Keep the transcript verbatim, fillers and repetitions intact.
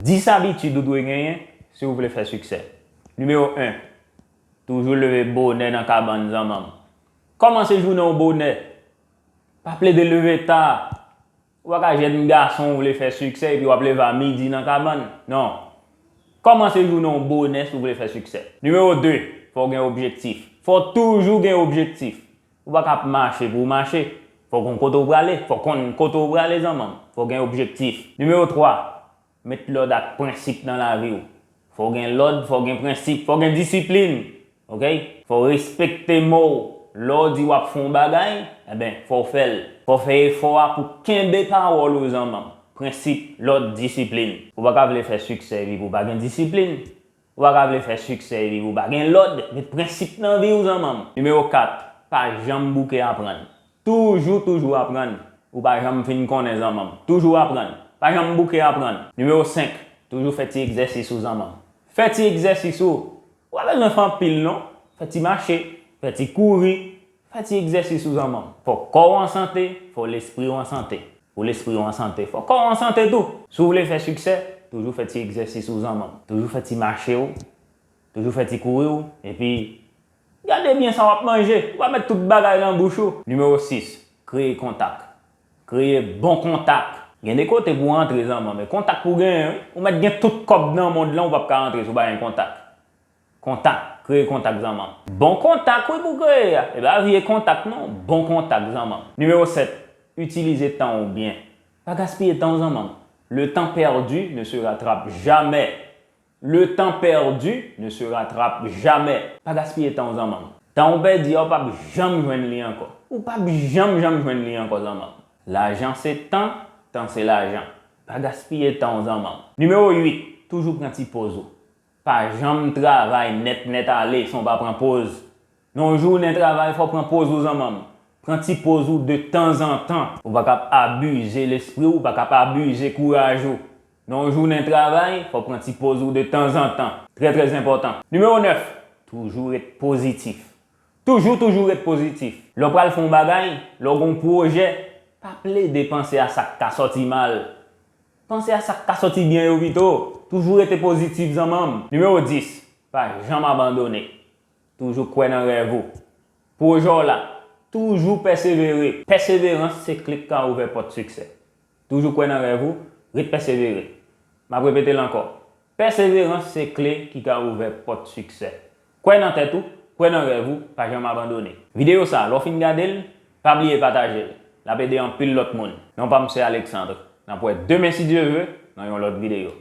Dis abitid ou dwe genyen si w vle fè siksè. Nimewo en, toujou leve bonè nan kabann zanmanm. Kòmanse jounen w bonè. Pa plede leve ta. Ou pa ka jèn gason ou vle fè siksè epi w ap leve a midi nan kabann. Non. Kòmanse jounen w bonè si w vle fè siksè. Nimewo de, fò w gen objektif. Fò w toujou gen objektif. Ou pa ka ap mache pou w mache. Fò w konn kote w prale. Fò w konn kote w prale zanmanm. Fò w gen objektif. Nimewo twa, met lòd ak prensip nan lavi w. Fò w gen lòd, fò w gen prensip, fò w gen disiplin. Oke? Fò w respekte mo w. Lè w di w ap fè yon bagay, enben, fò w fè l. Fò w fè efò a pou kenbe pawòl ou zanmanm. Prensip, lòd, disiplin. Ou pa ka vle fè siksè epi pou w pa gen disiplin. Ou pa ka vle fè siksè epi pou w pa gen lòd. Met prensip nan vi w zanmanm. Nimewo kat, pa janm bouke aprann. Toujou, toujou aprann. Ou pa janm fin konnen zanmanm. Toujou aprann. Pa janm bouke aprann. Nimewo senk, toujou fè ti egzèsis ou zanmanm. Fè ti egzèsis ou. Ou pa bezwen fè anpil non. Fè ti mache, fè ti kouri, fè ti egzèsis ou zanmanm. Fò kò w an sante, fò lespri w an sante. Pou lespri w an sante, fò kò w an sante tou. Si w vle fè siksè, toujou fè ti egzèsis ou zanmanm. Toujou fè ti mache w, toujou fè ti kouri w, epi gade byen sa w ap manje. Ou pa met tout bagay nan bouch ou. Nimewo sis, kreye kontak. Kreye bon kontak. Gen de kote pou w antre zanmanm, men kontak pou w genyen, wi. Ou mèt gen tout kòb nan mond lan, ou p ap ka antre si w pa gen kontak. Kontak, kreye kontak zanmanm. Bon kontak wi pou kreye a. E pa vye kontak non, bon kontak zanmanm. Nimewo sèt, itilize tan w byen. Pa gaspiye tan w zanmanm. Le temps perdu ne se rattrape jamais. Le temps perdu ne se rattrape jamais. Pa gaspiye tan w zanmanm. Tan w pèdi a, ou p ap janm jwenn li ankò. Ou p ap janm, janm jwenn li ankò zanmanm. Lajan se tan, tan se lajan. Pa gaspiye tan w zanmanm. Nimewo uit, toujou pran ti poz ou. Pa janm travay nèt nèt ale san w pa pran poz. Nan yon jounen travay, fò w pran poz ou zanmanm. Pran ti poz ou de tanzantan. Ou pa ka ap abize lespri w, ou pa ka ap abize kouraj ou. Nan yon jounen travay, fò w pran ti poz ou de tanzantan. Trè, trè enpòtan. Nimewo nèf, toujou ret pozitif. Toujou, toujou ret pozitif. Lè w pral fè yon bagay, lè w gen yon pwojè, pa plede panse a sa k ka sòti mal. Panse a sa k ka sòti byen yo pito. Toujou rete pozitif zanmanm. Nimewo dis, pa janm abandone. Toujou kwè nan rèv ou. Pwojè w la, toujou pèsevere. Pèseverans se kle k ka ouvè pòt siksè. Toujou kwè nan rèv ou, ret pèsevere. M ap repete l ankò. Pèseverans se kle ki ka ouvè pòt siksè. Kwè nan tèt ou, kwè nan rèv ou, pa janm abandone. Videyo sa, lè w fin gade l, pa bliye pataje l. L ap ede anpil lòt moun. Non pa m se Alexandre. N ap wè demen si Dye vle nan yon lòt videyo.